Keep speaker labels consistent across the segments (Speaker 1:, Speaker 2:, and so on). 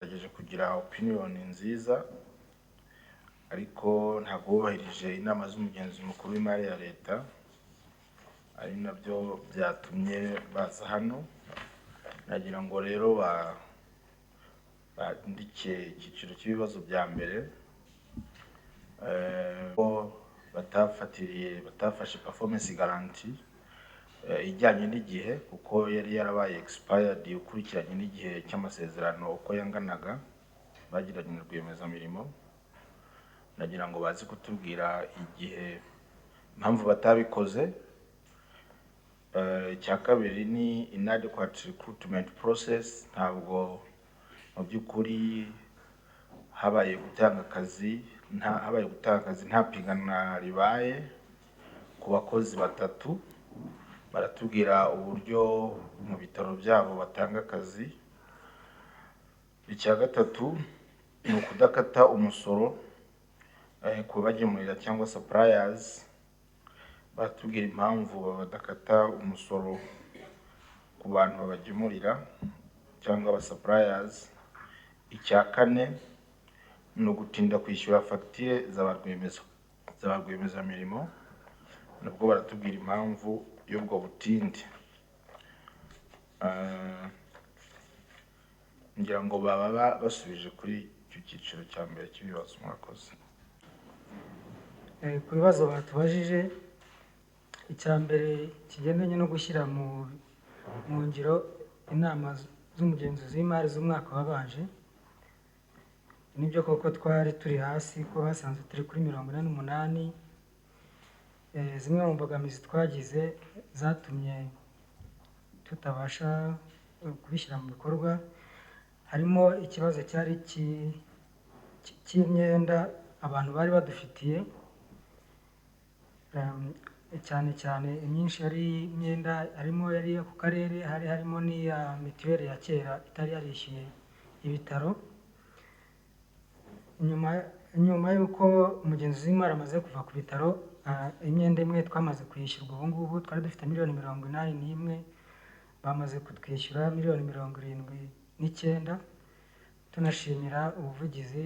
Speaker 1: Bagerageje kugira opinion nziza, ariko ntabwo bubahirije inama z'umugenzuzi mukuru w'imari ya leta, ari nabyo byatumye baza hano. Nagira ngo rero bandike icyiciro cy'ibibazo bya mbere, ko batafatiriye, batafashe performance guarantee ijyanye n'igihe, kuko yari yarabaye expired ukurikiranye n'igihe cy'amasezerano uko yanganaga bagiranye na rwiyemezamirimo. Nagira ngo baze kutubwira igihe, impamvu batabikoze. Icya kabiri ni inadequate recruitment process. Ntabwo mu by'ukuri habaye gutanga akazi, nta habaye gutanga akazi nta piganwa ribaye ku bakozi batatu. Baratubwira uburyo mu bitaro byabo batanga akazi. Icya gatatu ni ukudakata umusoro ku bagemurira cyangwa suppliers. Baratubwira impamvu badakata umusoro ku bantu babagemurira cyangwa aba suppliers. Icya kane ni ugutinda kwishyura fagitire za ba rwiyemezamirimo. Nabwo baratubwira impamvu y'ubwo butinde. Ngira ngo baba basubije kuri icyo cyiciro cya mbere cy'ibibazo. Murakoze.
Speaker 2: Ku bibazo batubajije, icya mbere kigendanye no gushyira mu ngiro inama z'umugenzuzi w'imari z'umwaka wabanje, nibyo koko twari turi hasi, ko basanze turi kuri 48. Zimwe mu mbogamizi twagize zatumye tutabasha kubishyira mu bikorwa, harimo ikibazo cyari cy'imyenda abantu bari badufitiye, cyane cyane imyinshi yari imyenda, harimo yari iyo ku karere, hari harimo n'iya mituweli ya kera itari yarishyuye ibitaro. Nyuma y'uko umugenzuzi w'imari amaze kuva ku bitaro, imyenda imwe twamaze kuyishyurwa. Ubu ngubu twari dufite miliyoni 81, bamaze kutwishyura miliyoni 79. Tunashimira ubuvugizi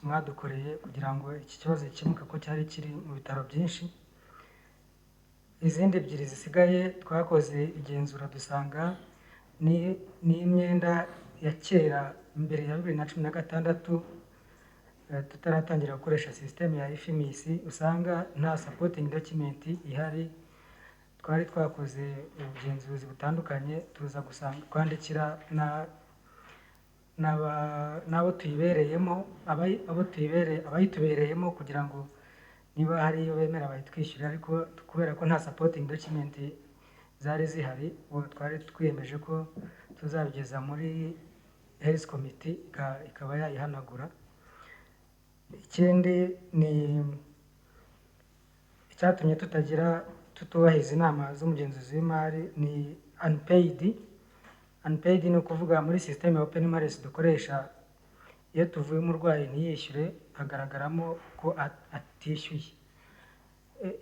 Speaker 2: mwadukoreye kugira ngo iki kibazo gikemuke, ko cyari kiri mu bitaro byinshi. Izindi ebyiri zisigaye, twakoze igenzura dusanga ni imyenda ya kera mbere ya 2016, tutaratangira gukoresha sisiteme ya IFMIS, usanga nta supporting document ihari. Twari twakoze ubugenzuzi butandukanye, tuza gusanga kwandikira n'abo tuyibereyemo, abayitubereyemo, kugira ngo niba hari iyo bemera bayitwishyure. Ariko kubera ko nta supporting document zari zihari, ubu twari twiyemeje ko tuzabigeza muri health committee ikaba yayihanagura. Ikindi ni icyatumye tutubahiriza inama z'umugenzuzi w'imari ni unpaid. Unpaid ni ukuvuga muri system ya Open MRS dukoresha, iyo tuvuye umurwayi ntiyishyure, hagaragaramo ko atishyuye.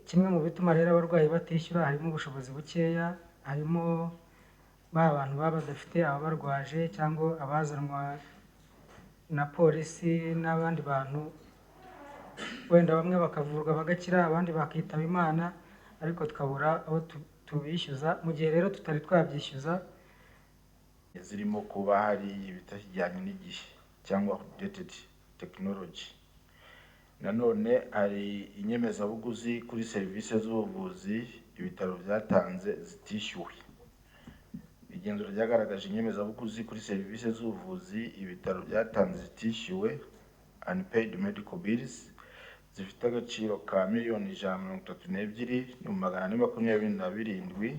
Speaker 2: Kimwe mu bituma rero abarwayi batishyura harimo ubushobozi bukeya, harimo ba bantu baba badafite ababarwaje cyangwa abazanwa na polisi n'abandi bantu, wenda bamwe bakavurwa bagakira, abandi bakitaba Imana, ariko tukabura aho tubishyuza. Mu gihe rero tutari twabyishyuza.
Speaker 1: Zirimo kuba hari ibitajyanye n'igihe cyangwa outdated technology. Nanone hari inyemezabuguzi kuri serivisi z'ubuvuzi ibitaro byatanze zitishyuwe. Igenzura ryagaragaje inyemezabuguzi kuri serivisi z'ubuvuzi ibitaro byatanze zitishyuwe, unpaid medical bills, zifite agaciro ka miliyoni 132,427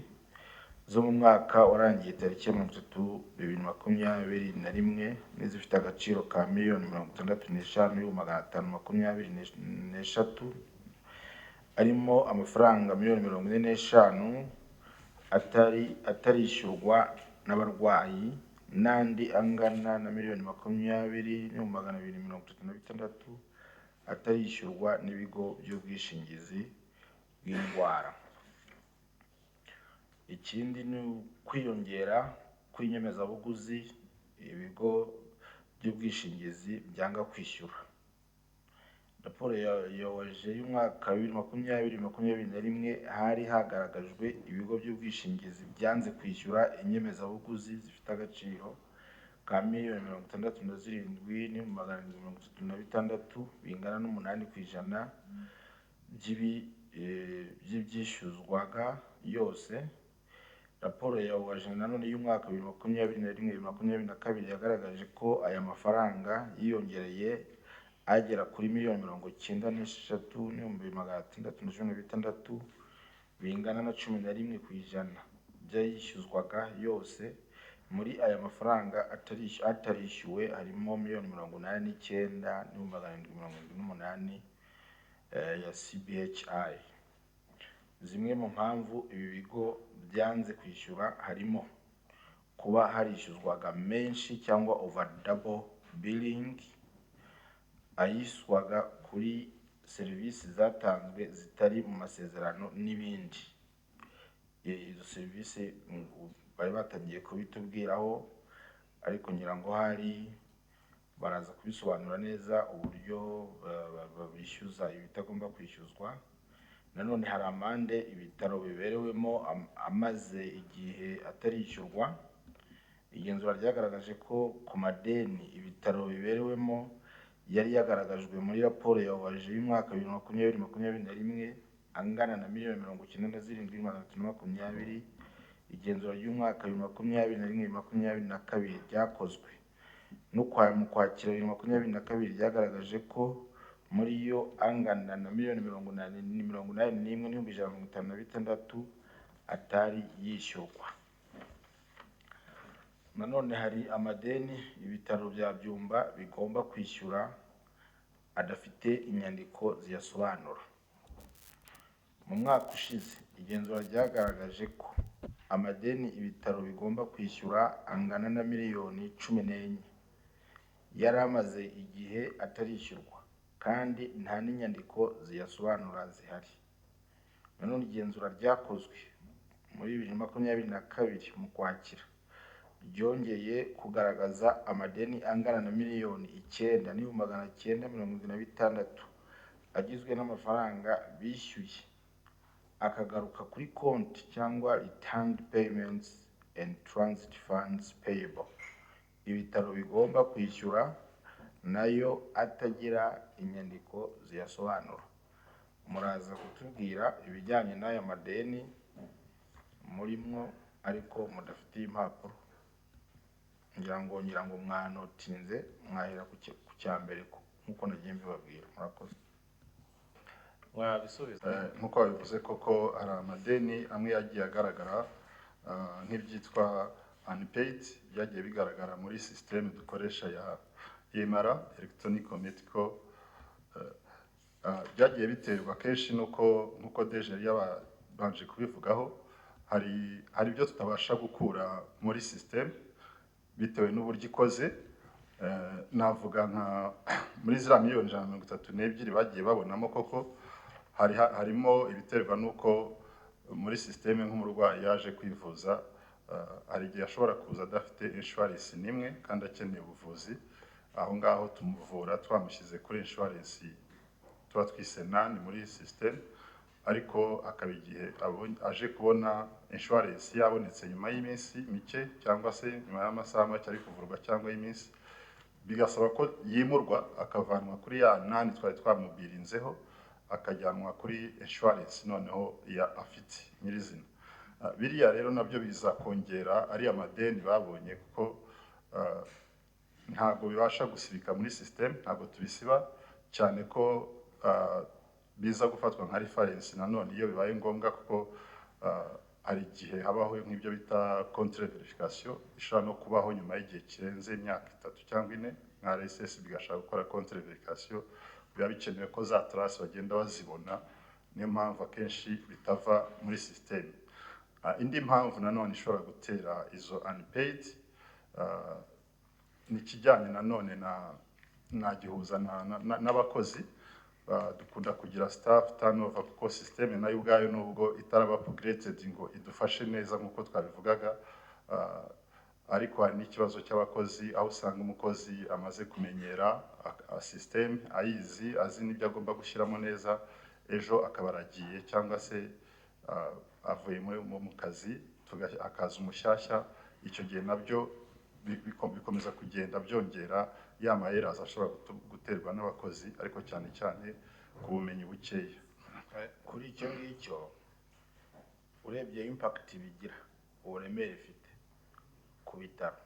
Speaker 1: zo mu mwaka warangiye tariki ya 30 2021, n'izifite agaciro ka miliyoni 65,523, arimo amafaranga miliyoni 45 atarishyurwa n'abarwayi n'andi angana na miliyoni 20,236 atarishyurwa n'ibigo by'ubwishingizi bw'indwara. Ikindi ni ukwiyongera kw'inyemezabuguzi ibigo by'ubwishingizi byanga kwishyura. Raporo ya OAG y'umwaka wa 2020-2021 hari hagaragajwe ibigo by'ubwishingizi byanze kwishyura inyemezabuguzi zifite agaciro ka 67,736,000 bingana n'8% by'ibyishyuzwaga yose. Raporo ya OAG nanone y'umwaka 2021-2022 yagaragaje ko aya mafaranga yiyongereye agera kuri 93,616,000 bingana na 11% byayishyuzwaga yose. Muri aya mafaranga atarishyuwe harimo 89,778,000 ya CBHI. Zimwe mu mpamvu ibi bigo byanze kwishyura harimo kuba harishyuzwaga menshi cyangwa over double billing, ayishyurwaga kuri serivisi zatanzwe zitari mu masezerano n'ibindi. Izo serivisi bari batangiye kubitubwiraho, ariko ngira ngo hari baraza kubisobanura neza uburyo bishyuza ibitagomba kwishyuzwa. Nanone hari amande ibitaro biberewemo amaze igihe atarishyurwa. Igenzura ryagaragaje ko ku madeni ibitaro biberewemo yari yagaragajwe muri raporo ya OAG y'umwaka 2020-2021 angana na 97,320,000. Igenzura ry'umwaka 2021-2022 ryakozwe no mu Kwakira 2022 ryagaragaje ko muri yo angana na 81,156,000 atari yishyurwa. Nanone hari amadeni ibitaro bya Byumba bigomba kwishyura adafite inyandiko ziyasobanura. Mu mwaka ushize, igenzura ryagaragaje ko amadeni ibitaro bigomba kwishyura angana na 14,000,000 yari amaze igihe atarishyurwa kandi nta n'inyandiko ziyasobanura zihari. Nanone igenzura ryakozwe muri 2022 mu Kwakira ryongeye kugaragaza amadeni angana na 9,976,000 agizwe n'amafaranga bishyuye akagaruka kuri konti cyangwa returned payments and transit funds payable ibitaro bigomba kwishyura, nayo atagira inyandiko ziyasobanura. Muraza kutubwira ibijyanye n'aya madeni murimwo ariko mudafitiye impapuro. Ngira ngo mwanotinze, mwahera ku cya mbere nk'uko nagiye mbibabwira. Murakoze.
Speaker 3: Mwabisubiza.
Speaker 4: Nk'uko babivuze koko, hari amadeni amwe yagiye agaragara nk'ibyitwa unpaid byagiye bigaragara muri sisiteme dukoresha ya EMR, electronic medical. Byagiye biterwa kenshi nuko, nk'uko DG yari yabanje kubivugaho, hari ibyo tutabasha gukura muri sisiteme bitewe n'uburyo ikoze. Navuga nka muri ziriya 132,000,000 bagiye babonamo koko harimo ibiterwa n'uko muri sisiteme nk'umurwayi yaje kwivuza, hari igihe ashobora kuza adafite insurance n'imwe kandi akeneye ubuvuzi. Aho ngaho tumuvura twamushyize kuri insurance tuba twise nani muri sisiteme, ariko akaba igihe aje kubona insurance yabonetse nyuma y'iminsi mike cyangwa se nyuma y'amasaha make ari kuvurwa cyangwa y'iminsi, bigasaba ko yimurwa akavanwa kuri ya nani twari twamubirinzeho akajyanwa kuri insurance noneho ya afite nyirizina. Biriya rero nabyo biza kongera ariya madeni babonye, kuko ntabwo bibasha gusibika muri system, ntabwo tubisiba, cyane ko biza gufatwa nka reference nanone iyo bibaye ngombwa, kuko hari igihe habaho nk'ibyo bita contre verification ishobora no kubaho nyuma y'igihe kirenze imyaka 3 cyangwa 4, nka RSSB bigashaka gukora contre verification, biba bikenewe ko za trace bagenda bazibona. Niyo mpamvu akenshi bitava muri system. Indi mpamvu nanone ishobora gutera izo unpaid ni ikijyanye nanone na nagihuza n'abakozi. Dukunda kugira staff turnover, kuko system nayo ubwayo nubwo itaraba upgraded ngo idufashe neza nk'uko twabivugaga, Ariko hari n'ikibazo cy'abakozi, aho usanga umukozi amaze kumenyera system, ayizi, azi n'ibyo agomba gushyiramo neza, ejo akaba aragiye cyangwa se avuye mu kazi, akaza umushyashya. Icyo gihe nabyo bikomeza kugenda byongera ya ma errors ashobora guterwa n'abakozi, ariko cyane cyane ku bumenyi bukeya.
Speaker 1: Kuri icyo ngicyo, urebye impact bigira, uburemere ifite ku bitaro,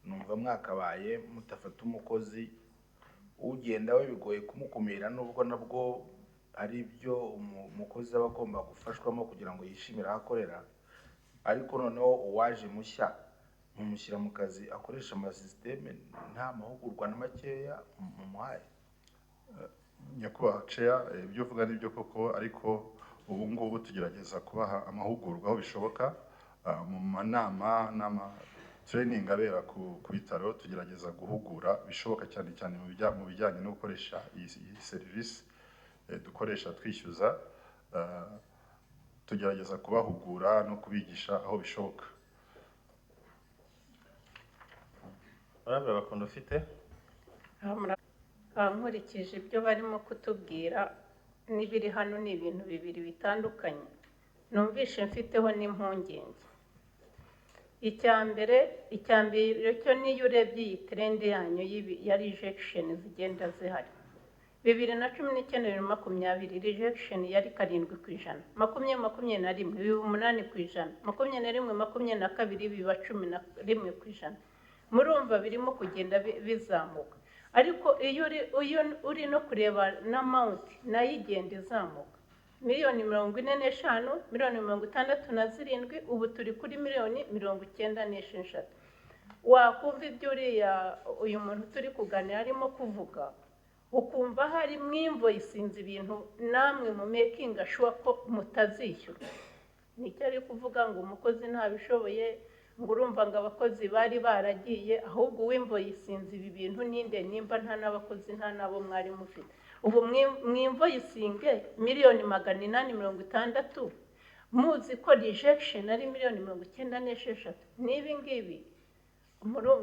Speaker 1: numva mwakabaye mutafata umukozi ugenda we, bigoye kumukumira, nubwo nabwo ari ibyo umukozi aba agomba gufashwamo kugira ngo yishimire aho akorera. Ariko noneho uwaje mushya mumushyira mu kazi akoresha amasisiteme nta mahugurwa na makeya mumuhaye.
Speaker 4: Nyakubahwa Chair, ibyo uvuga ni byo koko, ariko ubu ngubu tugerageza kubaha amahugurwa aho bishoboka, mu manama n'ama training abera ku bitaro. Tugerageza guhugura bishoboka, cyane cyane mu bijyanye no gukoresha iyi serivisi dukoresha twishyuza. Tugerageza kubahugura no kubigisha aho bishoboka.
Speaker 3: Honorable Bakunda ufite.
Speaker 5: Nkurikije ibyo barimo kutubwira n'ibiri hano, ni ibintu bibiri bitandukanye numvishe mfiteho n'impungenge. Icya mbere cyo, niyo urebye iyi trend yanyu ya rejection zigenda zihari, 2019, 2020 rejection yari 7%, 2021 biba 8%, 2021/22 biba 11%. Murumva birimo kugenda bizamuka, ariko iyo uri no kureba n'amount nayo igenda izamuka: miliyoni 45, miliyoni 67, ubu turi kuri miliyoni 96. Wakumva ibyo uriya uyu muntu turi kuganira arimo kuvuga, ukumva hari mwinvoicinze ibintu namwe mu making sure ko mutazishyura. Nicyo ari kuvuga ngo umukozi ntabishoboye, ngo urumva ngo abakozi bari baragiye. Ahubwo uwinvoicinze ibi bintu ninde, nimba nta n'abakozi, nta n'abo mwari mufite? Ubu mwinvoicinge miliyoni 860, muzi ko rejection ari miliyoni 96. N'ibi ngibi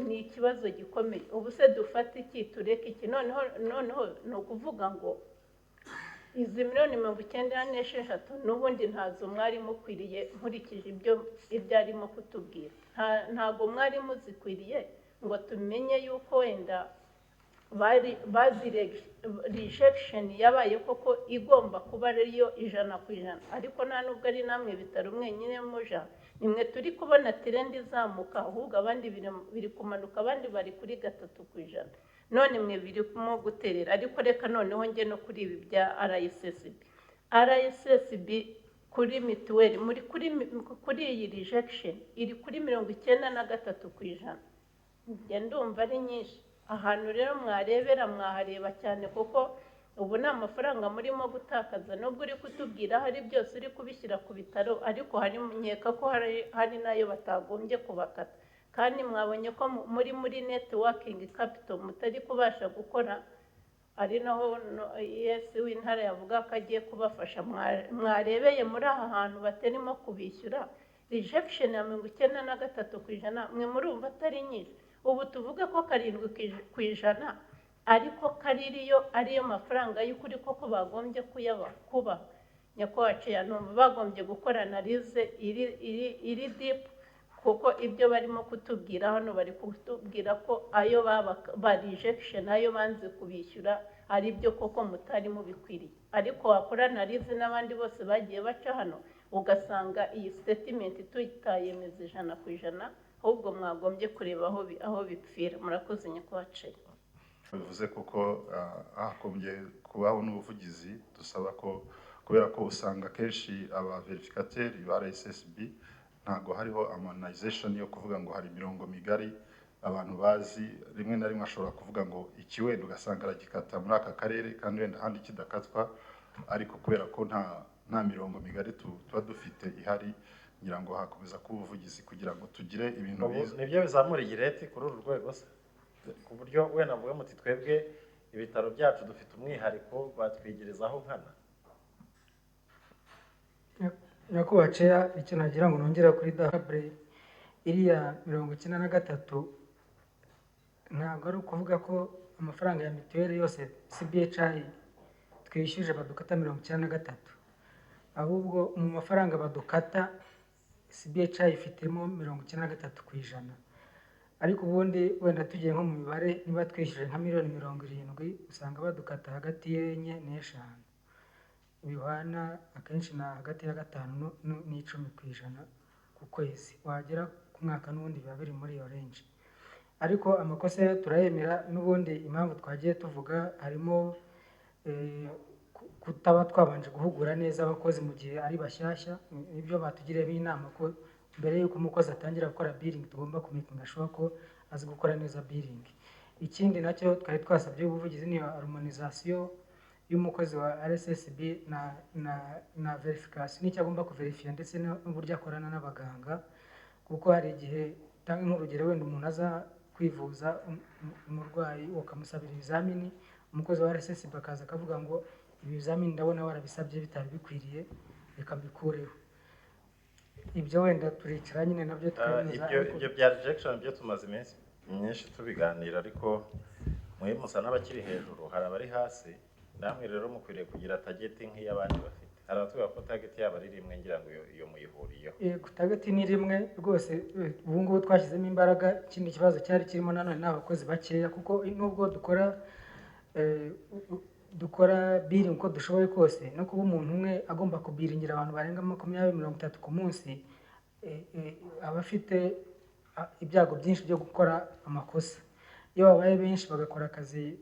Speaker 5: ni ikibazo gikomeye. Ubu se dufate iki, tureke iki? Noneho ni ukuvuga ngo izi miliyoni 96 n'ubundi ntazo mwari mukwiriye. Nkurikije ibyo arimo kutubwira, ntabwo mwari muzikwiriye, ngo tumenye yuko wenda bari bazi rejection yabaye koko igomba kuba ariyo 100%. Ariko nta nubwo ari namwe bitaro mwenyine muja, nimwe turi kubona trend izamuka, ahubwo abandi biri kumanuka, abandi bari kuri 3%, none mwe birimo guterera. Ariko reka noneho njye no kuri ibi bya RSSB. RSSB kuri mituweli muri kuri iyi rejection iri kuri 93%. Njye ndumva ari nyinshi. Ahantu rero mwarebera, mwahareba cyane, kuko ubu ni amafaranga murimo gutakaza. Nubwo uri kutubwira hari byose uri kubishyira ku bitaro, ariko hari nkeka ko hari n'ayo batagombye kubakata. Kandi mwabonye ko muri net working capital mutari kubasha gukora, ari naho ES w'intara yavuga ko agiye kubafasha. Mwarebeye muri aha hantu batarimo kubishyura rejection ya 93%, mwe murumva atari nyinshi? Ubu tuvuge ko 7% ariko kaririyo ariyo mafaranga y'ukuri koko bagombye kuyaba kuba? Nyakubahwa, numva bagombye gukora analyse iri deep, kuko ibyo barimo kutubwira hano, bari kutubwira ko ayo baba ba rejection, ayo banze kubishyura, ari byo koko mutari mubikwiriye. Ariko wakora analyse n'abandi bose bagiye baca hano, ugasanga iyi statement tutayemeza 100%. Ahubwo mwagombye kureba aho bipfira. Murakoze, nyakubahwa.
Speaker 4: Bivuze kuko hagombye kubaho n'ubuvugizi dusaba ko, kubera ko usanga akenshi aba vérificateurs ba RSSB ntabwo hariho harmonization yo kuvuga ngo hari imirongo migari abantu bazi. Rimwe na rimwe ashobora kuvuga ngo iki wenda ugasanga aragikata muri aka karere kandi wenda ahandi kidakatwa, ariko kubera ko nta mirongo migari tuba dufite ihari, ngira ngo hakomeza kuba ubuvugizi kugira ngo tugire ibintu
Speaker 3: Ubu
Speaker 4: biza.
Speaker 3: Nibyo bizamura iyi rate kuri uru rwego se, ku buryo wenda mvuga muti twebwe ibitaro byacu dufite umwihariko, batwigirizaho nkana?
Speaker 2: Nyakubahwa Chair, icyo nagira ngo nongera kuri dabure Iriya 93 ntabwo ari ukuvuga ko amafaranga ya mituweli yose CBHI twishyuje badukata 93, ahubwo mu mafaranga badukata CBHI ifitemo 93%. Ariko ubundi wenda tugiye nko mu mibare, niba twishyuje nka miliyoni 70, usanga badukata hagati y'enye n'eshanu, bihwana akenshi na hagati ya 5 n'10% ku kwezi. Wagera ku mwaka n'ubundi biba biri muri iyo range. Ariko amakosa yo turayemera. N'ubundi impamvu twagiye tuvuga harimo kutaba twabanje guhugura neza abakozi mu gihe ari bashyashya. Nibyo batugiriyemo inama ko mbere y'uko umukozi atangira gukora billing, tugomba kumakinga sure ko azi gukora neza billing. Ikindi nacyo twari twasabye ubuvugizi ni harmonisation y'umukozi wa RSSB na verification, n'icyo agomba kuverifiya, ndetse n'uburyo akorana n'abaganga. Kuko hari igihe, tanga nk'urugero, wenda umuntu aza kwivuza, umurwayi ukamusabira ibizamini, umukozi wa RSSB akaza akavuga ngo ibi bizamini ndabona warabisabye bitari bikwiriye, reka mbikureho. Ibyo wenda turicara nyine nabyo tukabinoza.
Speaker 3: Ibyo
Speaker 2: Ariko
Speaker 3: ibyo bya rejection byo tumaze iminsi myinshi tubiganira, ariko mwe musa n'abakiri hejuru, hari abari hasi. Namwe rero mukwiriye kugira target nk'iy'abandi bafite. Hari abatubwira ko target yabo ari rimwe, ngira ngo iyo muyihuriyeho.
Speaker 2: Yego, target ni rimwe rwose. Ubu ngubu twashyizemo imbaraga. Ikindi kibazo cyari kirimo nanone ni abakozi bakeya, kuko nubwo dukora billing uko dushoboye kose, no kuba umuntu umwe agomba kubiringira abantu barenga 20, 30 ku munsi, aba afite ibyago byinshi byo gukora amakosa. Iyo babaye benshi bagakora akazi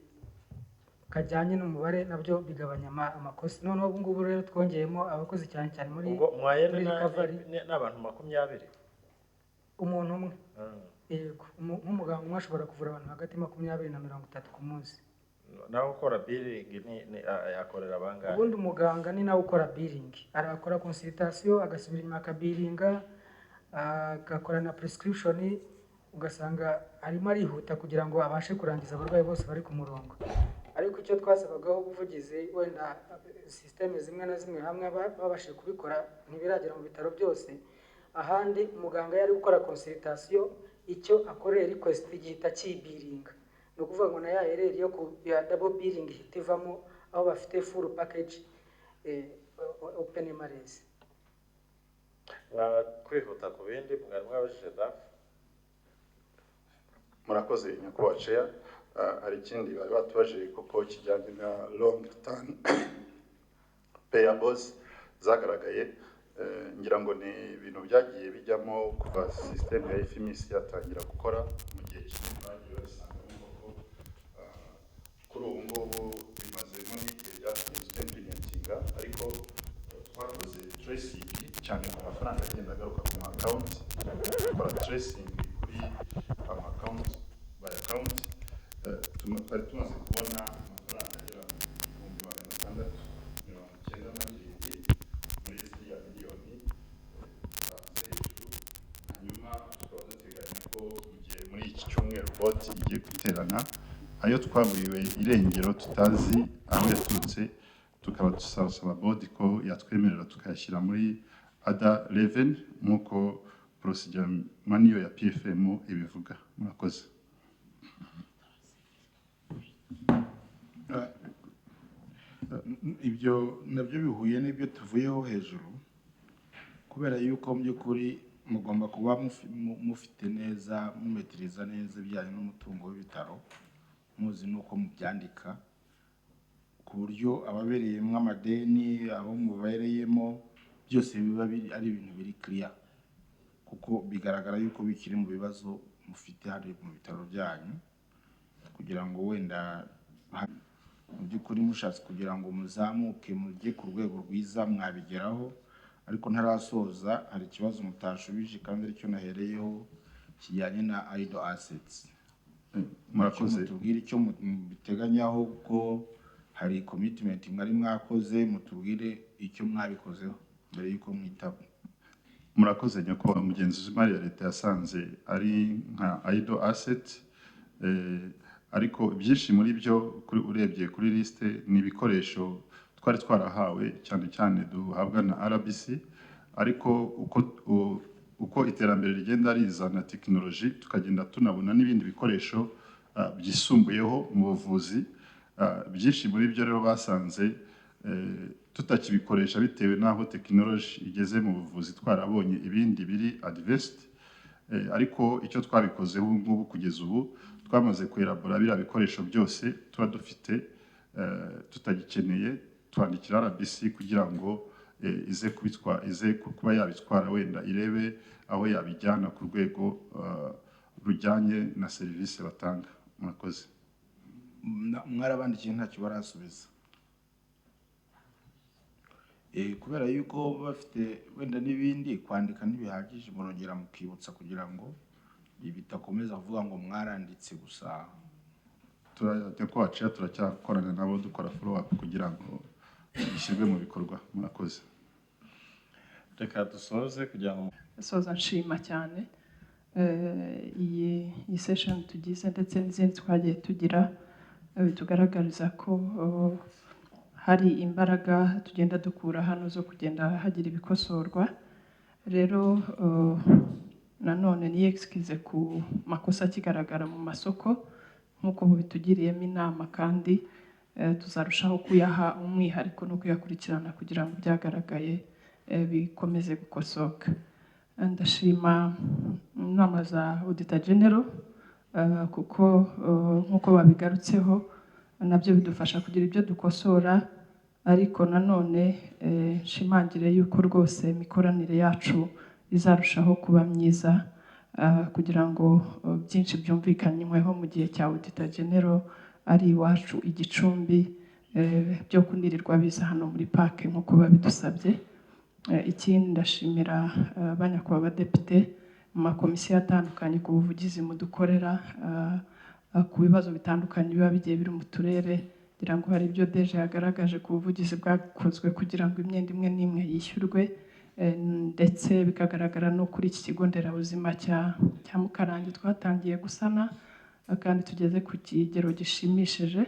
Speaker 2: kajyanye n'umubare, nabyo bigabanya amakosa. Noneho ubu ngubu rero twongeyemo abakozi, cyane cyane muri
Speaker 3: Ubwo mwayene
Speaker 2: muri recovery.
Speaker 3: Ni abantu 20?
Speaker 2: Umuntu umwe. Yego, nk'umuganga umwe ashobora kuvura abantu hagati ya 20 na 30 ku munsi.
Speaker 3: Nawe ukora billing ni yakorera bangahe?
Speaker 2: Ubundi umuganga ni nawe ukora billing, arakora consultation, agasubira inyuma akabiringa, agakora na prescription, ugasanga arimo arihuta kugira ngo abashe kurangiza abarwayi bose bari ku murongo. Ariko icyo twasabagaho ubuvugizi, wenda système zimwe na zimwe hamwe babashije kubikora, ntibiragera mu bitaro byose. Ahandi umuganga yari gukora consultation, icyo akoreye request gihita kibiringa. Ni ukuvuga ngo na ya error yo ku ya double billing ihita ivamo, aho bafite full package open MRS.
Speaker 3: Kwihuta ku bindi mwari mwabajije DAF.
Speaker 4: Murakoze, nyakubahwa Chair. Hari ikindi bari batubajije kuko kijyanye na long term payables zagaragaye. Ngira ngo ni ibintu byagiye bijyamo kuva system ya FMS yatangira gukora. Mu gihe kinini bagiye babisangamo koko. Kuri ubu ngubu bimazemo n'igihe byatangiye implementinga, ariko twakoze tracing cyane ku mafaranga agenda agaruka ku ma account, dukora tracing kuri ama account by account. Twari tumaze kubona amafaranga agera mu 697,000 muri ziriya miliyoni bavuze hejuru. Hanyuma tukaba duteganya ko mu gihe muri iki cyumweru board igiye guterana, ayo twaburiwe irengero tutazi aho yaturutse, tukaba dusaba board ko yatwemerera tukayashyira muri other revenue nk'uko procedure manual ya PFM ibivuga. Murakoze.
Speaker 1: Ibyo nabyo bihuye n'ibyo tuvuyeho hejuru, kubera yuko mu by'ukuri mugomba kuba mufite neza, mumetiriza neza ibijyanye n'umutungo w'ibitaro, muzi n'uko mubyandika, ku buryo ababereyemo amadeni, abo mubereyemo, byose biba ari ibintu biri clear, kuko bigaragara yuko bikiri mu bibazo mufite hano mu bitaro byanyu. Kugira ngo wenda mu by'ukuri mushatse kugira ngo muzamuke mujye ku rwego rwiza, mwabigeraho. Ariko ntarasoza, hari ikibazo mutashubije kandi aricyo nahereyeho, kijyanye na idle assets.
Speaker 4: Murakoze.
Speaker 1: Mutubwire icyo mubiteganyaho, ko hari commitment mwari mwakoze, mutubwire icyo mwabikozeho mbere y'uko mwitaba.
Speaker 4: Murakoze, nyakubahwa. Umugenzuzi w'imari ya leta yasanze ari nka idle asset, ariko byinshi muri byo urebye kuri liste ni ibikoresho twari twarahawe, cyane cyane duhabwa na RBC, ariko uko Uko iterambere rigenda riza na tekinoloji, tukagenda tunabona n'ibindi bikoresho byisumbuyeho mu buvuzi. Byinshi muri byo rero basanze tutakibikoresha bitewe n'aho tekinoloji igeze mu buvuzi, twarabonye ibindi biri advanced. Ariko icyo twabikozeho ubu ngubu, kugeza ubu twamaze kwerabura biriya bikoresho byose tuba dufite tutagikeneye, twandikira RBC kugira ngo ize kubitwa, ize kuba yabitwara, wenda irebe aho yabijyana ku rwego rujyanye na serivisi batanga. Murakoze.
Speaker 1: Mwarabandikiye ntacyo barasubiza? Kubera yuko bafite wenda n'ibindi, kwandika ntibihagije, murongera mukibutsa kugira ngo bidakomeza kuvuga ngo mwaranditse gusa.
Speaker 4: Turajya ko turacyakorana nabo, dukora follow up kugira ngo bishyirwe mu bikorwa. Murakoze.
Speaker 3: Reka dusoze kugira ngo
Speaker 6: Soza nshima cyane iyi session tugize ndetse n'izindi twagiye tugira, bitugaragariza ko hari imbaraga tugenda dukura hano zo kugenda hagira ibikosorwa. Rero nanone ni excuse ku makosa akigaragara mu masoko, nk'uko mubitugiriyemo inama, kandi tuzarushaho kuyaha umwihariko no kuyakurikirana kugira ngo ibyagaragaye bikomeze gukosoka. Ndashima inama za Auditor General, kuko nk'uko babigarutseho nabyo bidufasha kugira ibyo dukosora. Ariko nanone nshimangire yuko rwose imikoranire yacu izarushaho kuba myiza, kugira ngo byinshi byumvikanyweho mu gihe cya Auditor General ari iwacu i Gicumbi, byo kunirirwa biza hano muri PAC nk'uko babidusabye. Ikindi ndashimira ba nyakubahwa badepite mu makomisiyo atandukanye ku buvugizi mudukorera ku bibazo bitandukanye biba bigiye biri mu turere. Ngira ngo hari ibyo DG yagaragaje ku buvugizi bwakozwe kugira ngo imyenda imwe n'imwe yishyurwe, ndetse bikagaragara no kuri iki kigo nderabuzima cya Mukarange twatangiye gusana, kandi tugeze ku kigero gishimishije.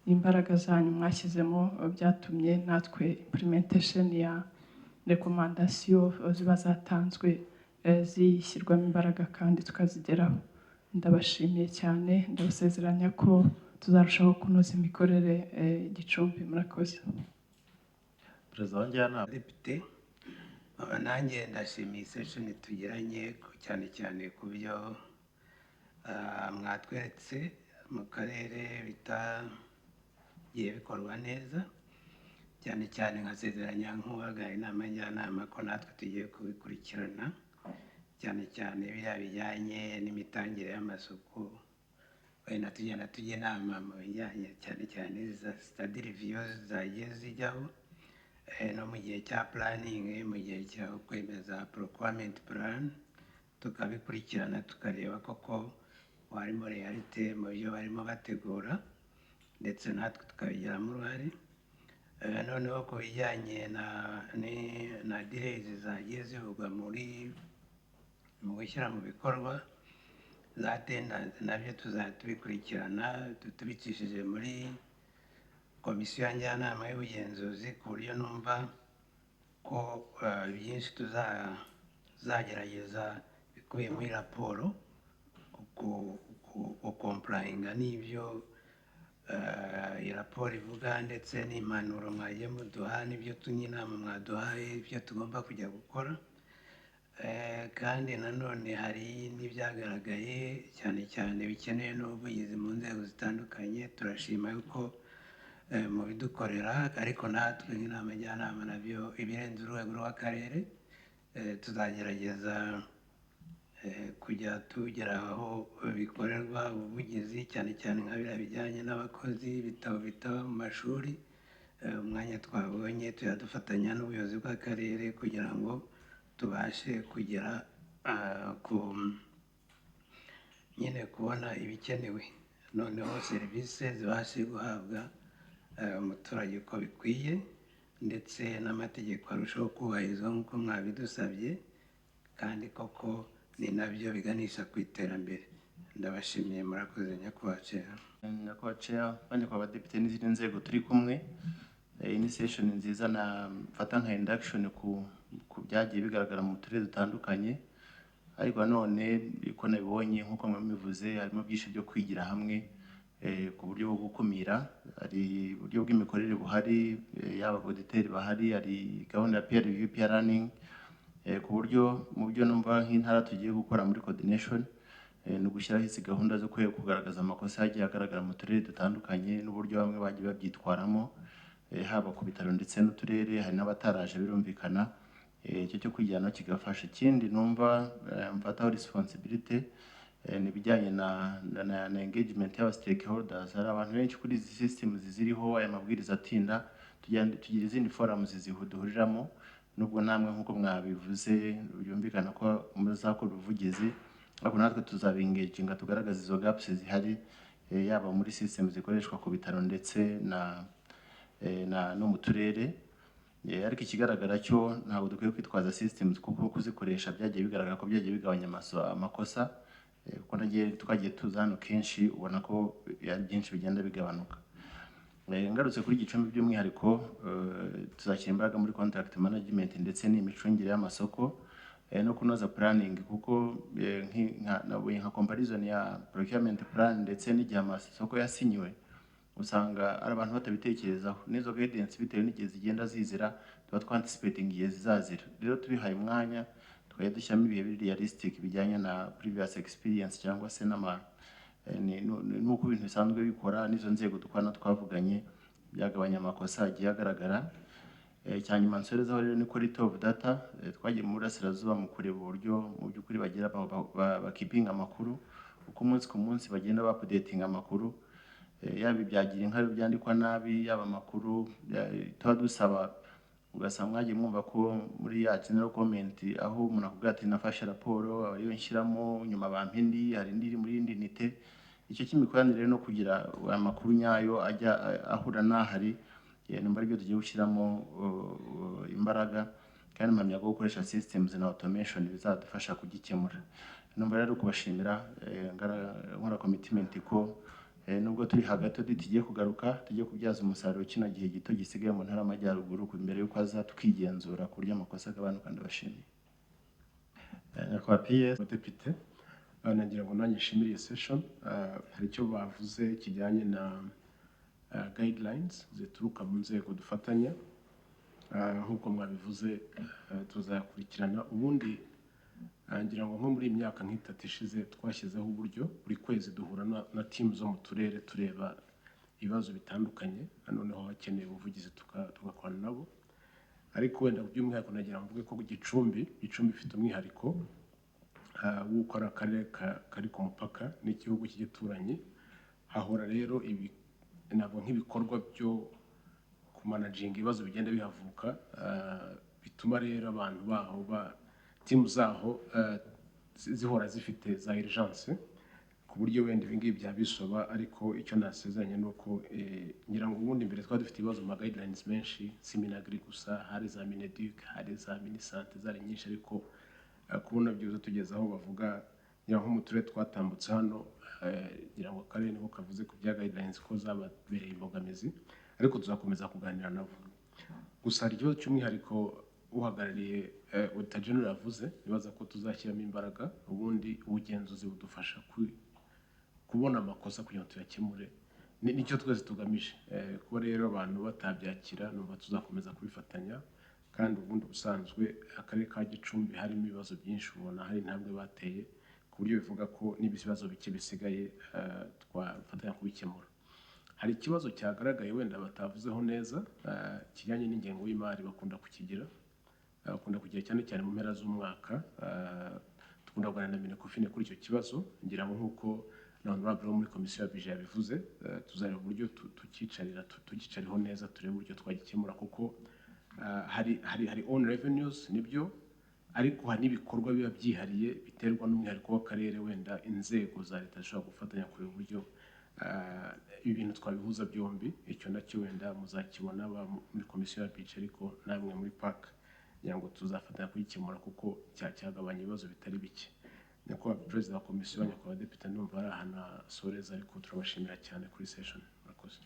Speaker 6: Imbaraga zanyu mwashyizemo byatumye natwe implementation ya recommandation ziba zatanzwe zishyirwamo imbaraga kandi tukazigeraho. Ndabashimiye cyane, ndabasezeranya ko tuzarushaho kunoza imikorere Gicumbi. Murakoze.
Speaker 3: Perezida wa njyanama.
Speaker 7: Depite, nanjye ndashimiye session tugiranye, cyane cyane ku byo mwatweretse mu karere bitagiye bikorwa neza, cyane cyane nkasezeranya nk'uhagarariye inama njyanama ko natwe tugiye kubikurikirana, cyane cyane biriya bijyanye n'imitangire y'amasoko. Wenda tugenda tujya inama mu bijyanye cyane cyane za study review zagiye zijyaho, no mu gihe cya planning, mu gihe cyo kwemeza procurement plan, tukabikurikirana, tukareba koko harimo réalité mu byo barimo bategura, ndetse natwe tukabigiramo uruhare. Noneho ku bijyanye na delays zagiye zivugwa mu gushyira mu bikorwa za tenders, nabyo tuzajya tubikurikirana tubicishije muri komisiyo ya njyanama y'ubugenzuzi, ku buryo numva ko byinshi tuzagerageza bikubiye muri raporo gucomplyinga n'ibyo iyi raporo ivuga, ndetse n'impanuro mwagiye muduha, n'ibyo tunywa inama mwaduhaye, ibyo tugomba kujya gukora. Kandi nanone hari n'ibyagaragaye cyane cyane bikeneye n'ubuvugizi mu nzego zitandukanye. Turashima yuko mubidukorera, ariko natwe nk'inama njyanama nabyo ibirenze urwego rw'akarere, tuzagerageza kujya tugera aho bikorerwa ubuvugizi, cyane cyane nka biriya bijyanye n'abakozi, ibitabo bitaba mu mashuri. Umwanya twabonye tujya dufatanya n'ubuyobozi bw'akarere kugira ngo tubashe kugera ku nyine kubona ibikenewe, noneho serivisi zibashe guhabwa umuturage uko bikwiye, ndetse n'amategeko arushaho kubahirizwa nk'uko mwabidusabye, kandi koko ni nabyo biganisha ku iterambere. Ndabashimiye, murakoze, nyakubahwa chair.
Speaker 8: Nyakubahwa chair, banyakubahwa abadepite n'izindi nzego turi kumwe, iyi ni session nziza na mfata nka induction ku byagiye bigaragara mu turere dutandukanye. Ariko nanone uko nabibonye, nk'uko mwabivuze, harimo byinshi byo kwigira hamwe ku buryo bwo gukumira. Hari uburyo bw'imikorere buhari, yaba auditeur bahari, hari gahunda ya peer review, peer learning, ku buryo mu byo numva nk'intara tugiye gukora muri coordination ni ugushyiraho izi gahunda zo kugaragaza amakosa yagiye agaragara mu turere dutandukanye n'uburyo bamwe bagiye babyitwaramo, haba ku bitaro ndetse n'uturere. Hari n'abataraje, birumvikana. Icyo cyo kwijyana kigafasha. Ikindi numva mfataho responsibility ni ibijyanye na engagement y'aba stakeholders. Hari abantu benshi kuri izi systems ziriho aya mabwiriza atinda. Tugira izindi forums duhuriramo, nubwo namwe nk'uko mwabivuze byumvikana ko muzakora ubuvugizi, ariko natwe tuzabi-engaginga, tugaragaza izo gaps zihari, yaba muri system zikoreshwa ku bitaro ndetse na no mu turere. Ariko ikigaragara cyo, ntabwo dukwiye kwitwaza systems, kuko kuzikoresha byagiye bigaragara ko byagiye bigabanya amakosa, kuko nagiye twagiye tuza hano kenshi, ubona ko ari byinshi bigenda bigabanuka. Ngarutse kuri Gicumbi by'umwihariko, tuzashyira imbaraga muri contract management ndetse n'imicungire y'amasoko, no kunoza planning, kuko nabonye nka comparison ya procurement plan ndetse n'igihe amasoko yasinyiwe, usanga ari abantu batabitekerezaho. N'izo guidance, bitewe n'igihe zigenda zizira, tuba twanticipating igihe zizazira. Rero tubihaye umwanya, tukajya dushyiramo ibihe biri realistic bijyanye na previous experience cyangwa se n'ama n'uko ibintu bisanzwe bikora n'izo nzego dukorana twavuganye, byagabanya amakosa agiye agaragara. Icya nyuma nsorezaho rero ni quality of data. Twagiye mu burasirazuba mu kureba uburyo mu by'ukuri bagira bakeepinga amakuru, uko umunsi ku munsi bagenda baupdatinga amakuru, yaba ibyagira inka byandikwa nabi, yaba amakuru tuba dusaba. Ugasanga mwagiye mwumva ko muri ya general comment, aho umuntu akubwira ati: "Nafashe raporo aba ariyo nshyiramo, nyuma bampa indi, hari indi iri muri indi unité." Icyo cy'imikoranire no kugira amakuru nyayo ajya ahura n'ahari, numva aribyo tugiye gushyiramo imbaraga, kandi mpamya ko gukoresha systems na automation bizadufasha kugikemura. Numva rero kubashimira, nkora commitment ko nubwo turi hagati, audit igiye kugaruka, tugiye kubyaza umusaruro kino gihe gito gisigaye mu Ntara y'Amajyaruguru mbere y'uko aza, tukigenzura ku buryo amakosa agabanuka. Ndabashimiye.
Speaker 3: Nyakubahwa PS.
Speaker 9: Abadepite, nagira ngo nanjye nshimire iyi session. Hari icyo bavuze kijyanye na guidelines zituruka mu nzego dufatanya. Nk'uko mwabivuze, tuzakurikirana. Ubundi ngira ngo nko muri iyi myaka nk'itatu ishize twashyizeho uburyo buri kwezi duhura na team zo mu turere, tureba ibibazo bitandukanye, noneho hakeneye ubuvugizi tugakorana nabo. Ariko wenda by'umwihariko nagira ngo mvuge ko Gicumbi ifite umwihariko w'uko ari akarere kari ku mupaka n'igihugu cy'igituranyi. Hahora rero ibi ntabwo nk'ibikorwa byo kumanaginga ibibazo bigenda bihavuka, bituma rero abantu baho ba team zaho zihora zifite za urgence, ku buryo wenda ibi ngibi byaba. Ariko icyo nasezeranye ni uko ngira ngo ubundi mbere twari dufite ibibazo mu ma guidelines menshi, si MINAGRI gusa, hari za MINEDUC, hari za MINISANTE, zari nyinshi. Ariko kubona byibuze tugeze aho bavuga, ngira nko mu turere twatambutse hano, ngira ngo akarere niko kavuze ku bya guidelines ko zababereye imbogamizi, ariko tuzakomeza kuganira nabo. Gusa hari ikibazo cy'umwihariko uhagarariye Auditor General yavuze, nibaza ko tuzashyiramo imbaraga. Ubundi ubugenzuzi budufasha kubona amakosa kugira ngo tuyakemure. Nicyo twese tugamije. Kuba rero abantu batabyakira, numva tuzakomeza kubifatanya. Kandi ubundi ubusanzwe akarere ka Gicumbi harimo ibibazo byinshi, ubona hari intambwe bateye, ku buryo bivuga ko n'ibibazo bike bisigaye twafatanya kubikemura. Hari ikibazo cyagaragaye wenda batavuzeho neza, kijyanye n'ingengo y'imari. Bakunda kugira cyane cyane mu mpera z'umwaka. Dukunda kuganira na MINECOFIN kuri icyo kibazo. Ngira ngo nk'uko na honorable wo muri komisiyo ya budget yabivuze, tuzareba uburyo tucyicarira tugicariho neza, turebe uburyo twagikemura, kuko hari own revenues, nibyo, ariko hari n'ibikorwa biba byihariye biterwa n'umwihariko w'akarere. Wenda inzego za leta zishobora gufatanya kureba uburyo ibi bintu twabihuza byombi. Icyo nacyo wenda muzakibona muri komisiyo ya budget, ariko namwe muri PAC, kugira ngo tuzafatanya kugikemura, kuko cyagabanya ibibazo bitari bike. Nyakubahwa Perezida wa Komisiyo, nyakubahwa Depite, ndumva ari ahantu hasoreza, ariko turabashimira cyane kuri session.